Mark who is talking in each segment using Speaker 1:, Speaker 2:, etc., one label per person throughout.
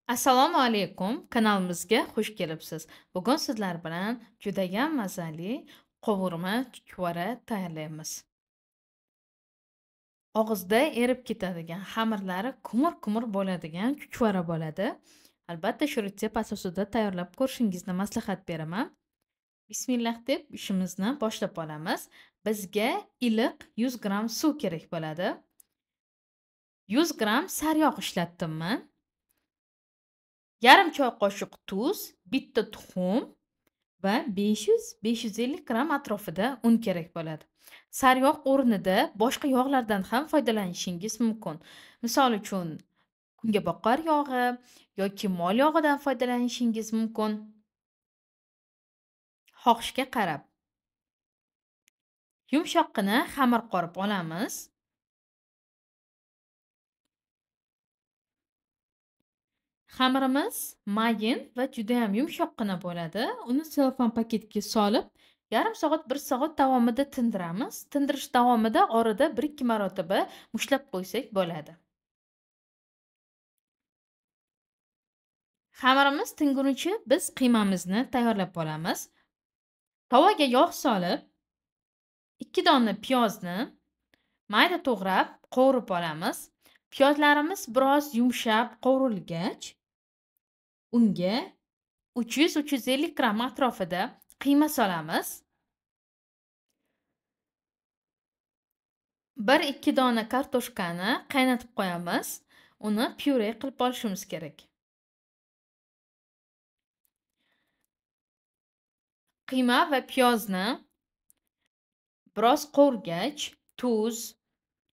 Speaker 1: Assalomu alaykum, kanalimizga xush kelibsiz. Bugun sizlar bilan judayam mazali qovurma chuchvara tayyorlaymiz. Og'izda erib ketadigan, xamirlari kumur-kumur bo'ladigan chuchvara bo'ladi. Albatta shu retsept asosida tayyorlab ko'rishingizni maslahat beraman. Bismillah deb ishimizni boshlab olamiz. Bizga iliq 100 gramm suv kerak bo'ladi. 100 gramm sariyog' ishlatdim men. Yarim choy qoshiq tuz, bitta tuxum va 500-550 gramm atrofida un kerak bo'ladi. Sariyog' o'rnida boshqa yog'lardan ham foydalanishingiz mumkin. Misol uchun, kungaboqar yog'i yoki mol yog'idan foydalanishingiz mumkin. Xohishga qarab. Yumshoqqina xamir qorib olamiz. Xamirimiz mayin va juda ham yumshoqqina bo'ladi. Uni selofan paketga solib, yarim soat, 1 soat davomida tindiramiz. Tindirish davomida orada 1-2 marotaba mushlab qo'ysak bo'ladi. Xamirimiz tingunicha biz qiymamizni tayyorlab olamiz. Tovaga yog' solib, 2 dona piyozni mayda to'g'rab qovurib olamiz. Piyozlarimiz biroz yumshab qovurilgach, unga 300-350 gramm atrofida qiyma solamiz. 1-2 dona kartoshkani qaynatib qo'yamiz. Uni pyure qilib olishimiz kerak. Qiyma va piyozni biroz qovurgach, tuz,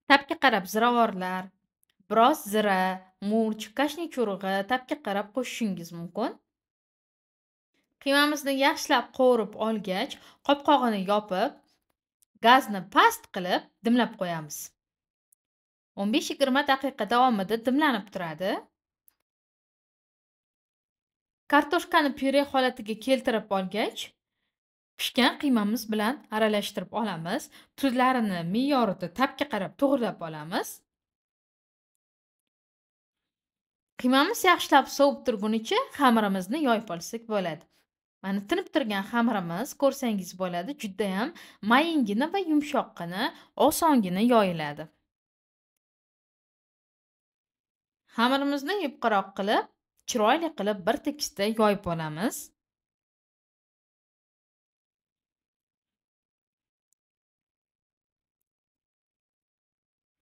Speaker 1: tabga qarab ziravorlar, biroz zira, murch, kashnik urug'i tabga qarab qo'shishingiz mumkin. Qiymamizni yaxshilab qovurib olgach, qopqog'ini yopib, gazni past qilib dimlab qo'yamiz. 15-20 daqiqa davomida dimlanib turadi. Kartoshkani pyure holatiga keltirib olgach, pishgan qiymamiz bilan aralashtirib olamiz. Tuzlarini me'yorida tabga qarab to'g'rilab olamiz. Qiymamiz yaxshilab sovib turgunicha xamirimizni yoyib olsak bo'ladi. Mana tinib turgan xamirimiz ko'rsangiz bo'ladi, juda ham mayingina va yumshoqqina, osongina yoyiladi. Xamirimizni yupqaroq qilib, chiroyli qilib bir tekisda yoyib olamiz.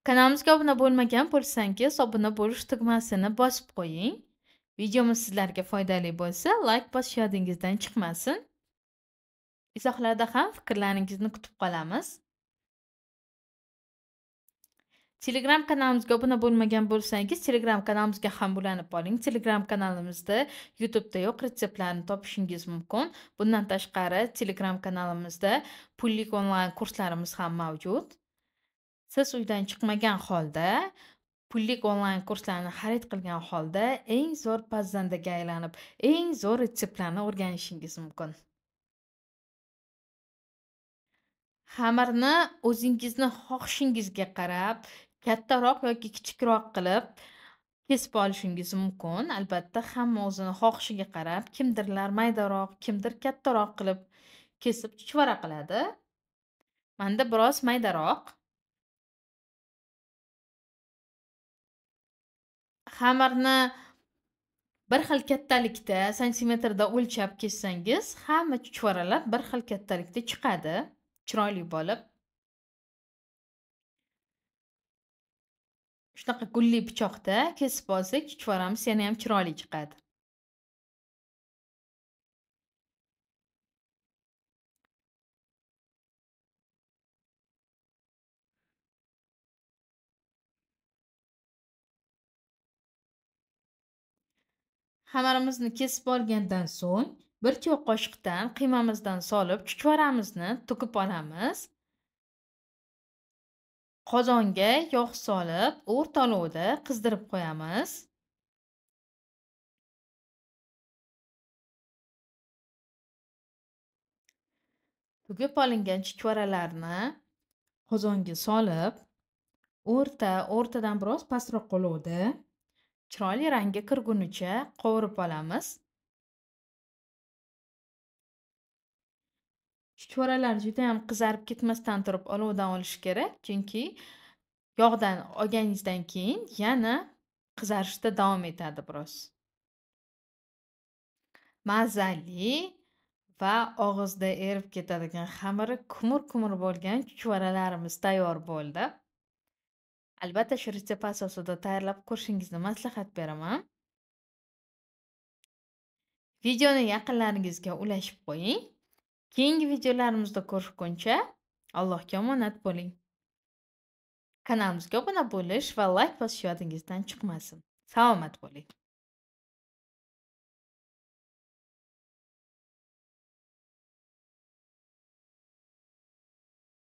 Speaker 1: Kanalimizga obuna bo'lmagan bo'lsangiz, obuna bo'lish tugmasini bosib qo'ying. Videomiz sizlarga foydali bo'lsa, like bosish yodingizdan chiqmasin. Izohlarda ham fikrlaringizni kutib qolamiz. Telegram kanalimizga obuna bo'lmagan bo'lsangiz, Telegram kanalimizga ham ulanib oling. Telegram kanalimizda YouTube'da yo'q retseptlarni topishingiz mumkin. Bundan tashqari Telegram kanalimizda pullik onlayn kurslarimiz ham mavjud. Siz uydan chiqmagan holda, pullik onlayn kurslarni xarid qilgan holda eng zo'r pazandaga aylanib, eng zo'r retseptlarni o'rganishingiz mumkin. Xamirni o'zingizni xohishingizga qarab, kattaroq yoki kichikroq qilib kesib olishingiz mumkin. Albatta, hamma o'zini xohishiga qarab, kimdirlar maydaroq, kimdir kattaroq qilib kesib chuchvara qiladi. Menda biroz maydaroq. Xamirni bir xil kattalikda, santimetrda o'lchab kessangiz, hamma chuchvaralar bir xil kattalikda chiqadi, chiroyli bo'lib. Shunaqa gulli pichoqda kesib olsak, chuchvaramiz yana ham chiroyli chiqadi. Xamirimizni kesib olgandan so'ng 1 choy qoshiqdan qiymamizdan solib chuchvaramizni to'kib olamiz. Qozonga yog' solib, o'rta olovda qizdirib qo'yamiz. To'kib olingan chuchvaralarni qozonga solib, o'rtadan biroz pastroq olovda Chiroyli rangga kirgunicha qovurib olamiz. Chuchvaralar juda ham qizarib ketmasdan turib olovdan olish kerak, chunki yog'dan olganingizdan keyin yana qizarishda davom etadi biroz. Mazali va og'izda erib ketadigan xamiri kumur-kumur bo'lgan chuchvaralarimiz tayyor bo'ldi. Albatta shu retsept asosida tayyorlab ko'rishingizni maslahat beraman. Videoni yaqinlaringizga ulashib qo'ying. Keyingi videolarimizda ko'rishguncha Allohga omonat bo'ling. Kanalimizga obuna bo'lish va like bosish yodingizdan chiqmasin. Salomat bo'ling.